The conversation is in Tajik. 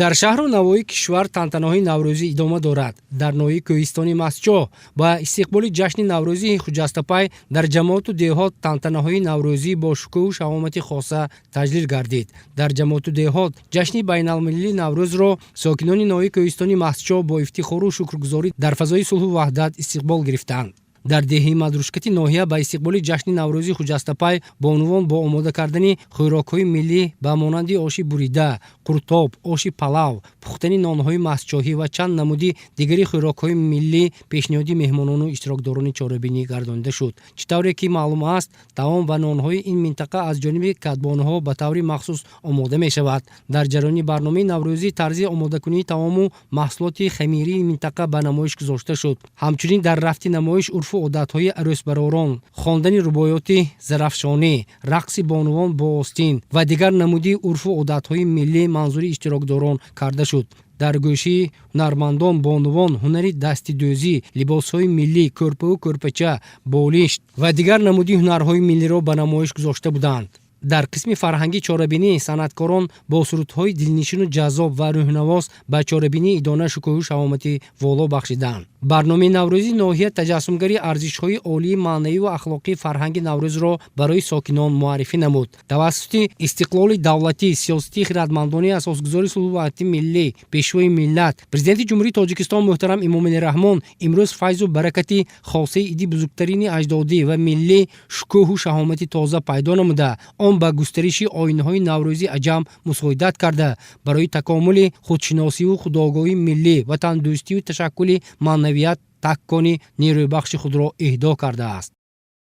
Дар шаҳру навоҳии кишвар тантанаҳои наврӯзӣ идома дорад. Дар ноҳияи кӯҳистони Мастчоҳ ба истиқболи ҷашни наврӯзии хуҷастапай дар ҷамоату деҳот тантанаҳои наврӯзӣ бо шукӯҳу шаҳомати хоса таҷлил гардид. Дар ҷамоату деҳот ҷашни байналмилалии Наврӯзро сокинони ноҳияи кӯҳистони Мастчоҳ бо ифтихору шукргузорӣ дар фазои сулҳу ваҳдат истиқбол гирифтанд. Дар деҳаи Мадрушкати ноҳия ба истиқболи ҷашни наврӯзи хуҷастапай бонувон бо омода кардани хӯрокҳои миллӣ ба монанди оши бурида, қуртоб, оши палав, пухтани нонҳои мастчоҳӣ ва чанд намуди дигари хӯрокҳои миллӣ пешниҳоди меҳмонону иштирокдорони чорабинӣ гардонида шуд. Чӣ тавре ки маълум аст, таом ва нонҳои ин минтақа аз ҷониби кадбонуҳо ба таври махсус омода мешавад. Дар ҷараёни барномаи наврӯзӣ тарзи омодакунии таому маҳсулоти хамирии минтақа ба намоиш гузошта шуд. Ҳамчунин дар рафти намоиш урфу одатҳои арӯсбаророн, хондани рубоёти зарафшонӣ, рақси бонувон бо остин ва дигар намуди урфу одатҳои миллӣ манзури иштирокдорон карда шуд. Дар гӯшии ҳунармандон бонувон ҳунари дастидӯзӣ, либосҳои миллӣ, кӯрпаву кӯрпача, болишт ва дигар намуди ҳунарҳои миллиро ба намоиш гузошта буданд. Дар қисми фарҳангии чорабинӣ санъаткорон бо сурудҳои дилнишину ҷаззоб ва рӯҳнавоз ба чорабинӣ идона шукӯҳу шаҳомати воло бахшиданд. Барномаи наврӯзии ноҳия таҷассумгари арзишҳои олии маънавию ахлоқии фарҳанги наврӯзро барои сокинон муаррифӣ намуд. Тавассути истиқлоли давлатӣ, сиёсати хиратмандонаи асосгузори сулҳу ваҳдати миллӣ, Пешвои миллат, Президенти Ҷумҳурии Тоҷикистон муҳтарам Эмомалӣ Раҳмон имрӯз файзу баракати хосаи иди бузургтарини аҷдодӣ ва миллӣ шукӯҳу шаҳомати тоза пайдо намуда, он ба густариши оинҳои наврӯзи аҷам мусоидат карда, барои такомули худшиносиву худогоҳии миллӣ, ватандӯстию ташаккули маънавият таккони нерӯбахши худро иҳдо кардааст.